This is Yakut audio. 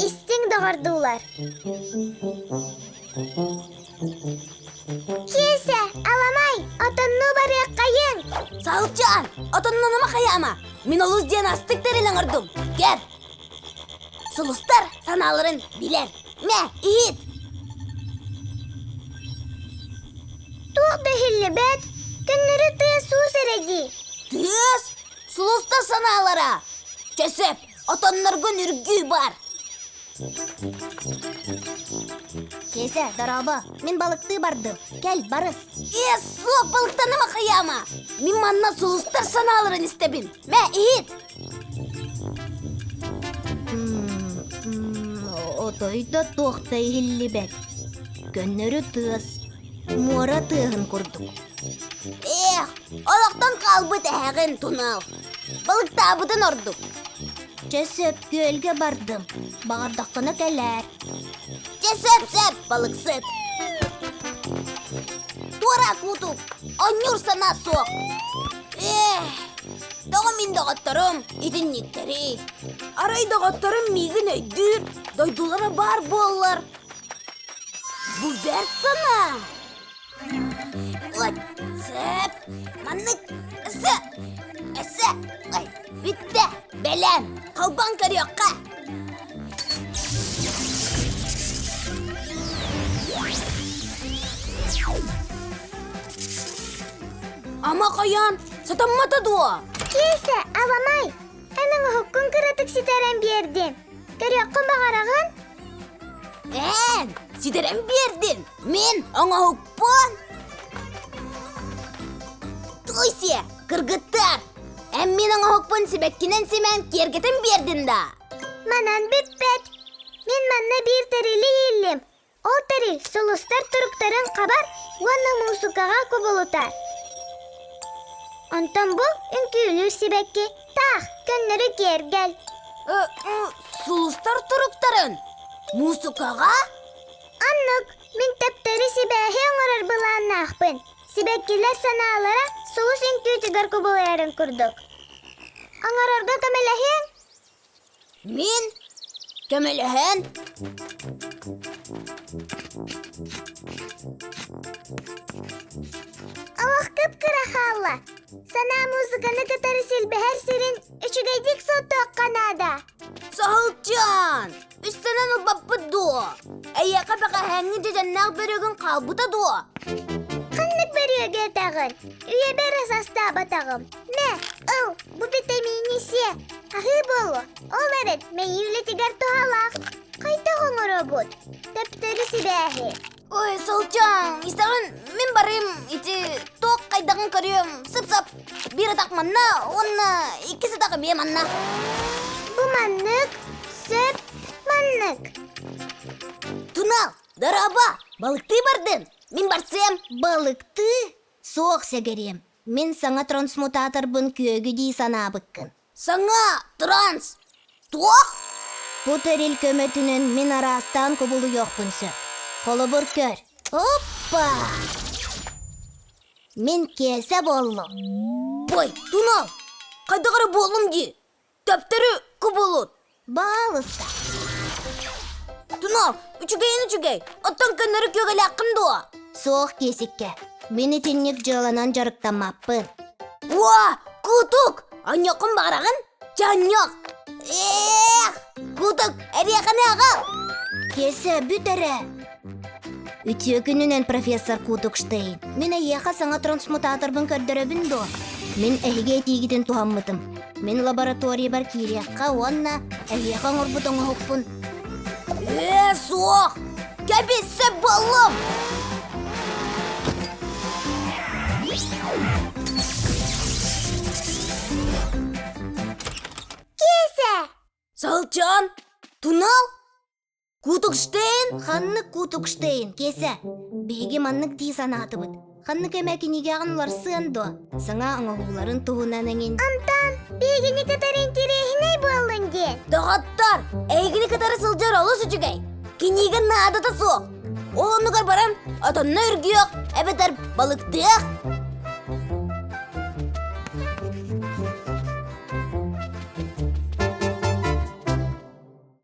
Истиҥ доҕордуулар. Киэсэ, аламай, отоннуу барыаххайыҥ! Салчаан, отоннонума хайаама! Мин олус диэн астык тэрил оҥордум. Кэр! Сулустар санааларын билэр. Мэ, иһит! Туох да иһиллибэт, көннөрү тыас-уус эрэ дии. Тыас? Сулустар санаалара! Чэ сөп, отонноргун үргүү бар! Киэсэ, дорообо, мин балыктыы бардым. Кэл, барыс. Ээ, суох балыктаныма хайаама! Мин манна сулустар санааларын истэбин. Мэ, иһит! Отой да туох да иһиллибэт. Көннөрү тыас, муора тыаһын курдук. Эх, олохтон хаалбыт эһэҕин тунал. Балыктаабытын ордук. Чэ сөп, күөлгэ бардым. Баҕардаххына кэлээр. Чэ сөп, сөп, балыксыт. Туора куутук, онньуур санаа суох. Эх, тоҕо мин доҕотторум итинниктэрий? Арай доҕотторум миигин өйдүүр, дойдулара баар буоллар. Бу бэрт санаа. Ой, сөп, маннык, өссө, өссө, ой, бүттэ, бэлэм, холбоон көрүөххэ. Ама хайаан, сатаммата дуо? Киэсэ, аламай, эн оҥоһуккун кыратык ситэрэн биэрдим. Көрүөххүн баҕараҕын? Эн, ситэрэн биэрдим. Мин оҥоһукпун. Туйсия, кыргыттар, эн мин оҥоһукпун сибэккинэн симэн киэргэтэн биэрдин да? Манан бүппэт. Мин манна биир тэрили ииллим. Ол тэрил сулустар туруктарын хабар уонна муусукаҕа кубулутар. Онтон бу үҥкүүлүүр сибэкки таах көннөрү киэргэл. Сулустар туруктарын? Муусукаҕа? Оннук, мин төптөрү сибээһи оҥорор былааннаахпын. Сибэккилэр санаалара сулус үҥкүүтүгэр кубулуйарын курдук. Оҥорорго көмөлөһүөҥ? Мин? Көмөлөһөн? Олох кып-кыра хаалла. Санаа музыканы кытары силбэһэр сирин үчүгэйдик суоттуохха наада. Саһылчаан! Үстэнэн ылбаппыт дуо? Эйиэхэ бэҕэһээҥҥи дьэдьэннээх бөрүөгүн хаалбыта дуо? Ханнык бөрүөгү этэҕин? Үйэбэр ас астаабатаҕым. Мэ, ыл, бу битэмиини сиэ. Аһыы буолуо. Ол эрэн мэйии үлэтигэр туһалаах. Хайдах оҥоробут? Төптөрү сибээһи. Ой, Солчаан, истэҕин мин барыым ити туох хайдаҕын көрүөм сып-сап. Биир атах манна уонна иккис атах эмиэ манна. Бу маннык, сөп, маннык. Тунал, дорообо, балыктыы бардын. Мин барсыам. Балыктыы? Суох сэгэриэм. Мин саҥа трансмутаторбын күөгү дии санаабыккын. Саҥа транс туох? Бу тэрил көмөтүнэн мин араастаан кубулуйуохпун сөп. Холобур көр. Оппа! Мин Киэсэ буоллум. Ой, Тунал, хайдах эрэ буоллум дии. Төптөрү кубулут. Баалыста. Тунал, үчүгэйин үчүгэй. Оттон көннөрү күөгэлээххин дуо? Суох Киэсиккэ. Мин итинник дьыаланан дьарыктаммаппын. Уа, кутук! Анньоккун баҕараҕын? Чанньок! Эх, кутук, эриэхэни аҕал! Киэсэ, бүт эрэ! Үтүө күнүнэн, профессор Кутукштейн. Мин эйиэхэ саҥа трансмутаторбын көрдөрөбүн дуо? Мин эһиги этиигитин туһаммытым. Мин лабораториябар киириэххэ уонна эһиэхэ оҥорбут оҥоһукпун Ээ, суох! Кэбиссэ буоллум! Киэсэ! Салчан, тунал? Кутукштейн? Ханнык Кутукштейн, Киэсэ? Биһиги маннык дии санаатыбыт. Ханнык эмэ кинигэҕин уларсыан дуо? Саҥа оҥоһууларын туһунан эҥин. Антон, биһигини кытары интэриэһинэй буоллун диэн. Доҕоттор, эһигини кытары сылдьар олус үчүгэй. Кинигэ наадата суох. Ол оннугар баран отонно үргүөх, эбэтэр балыктыах.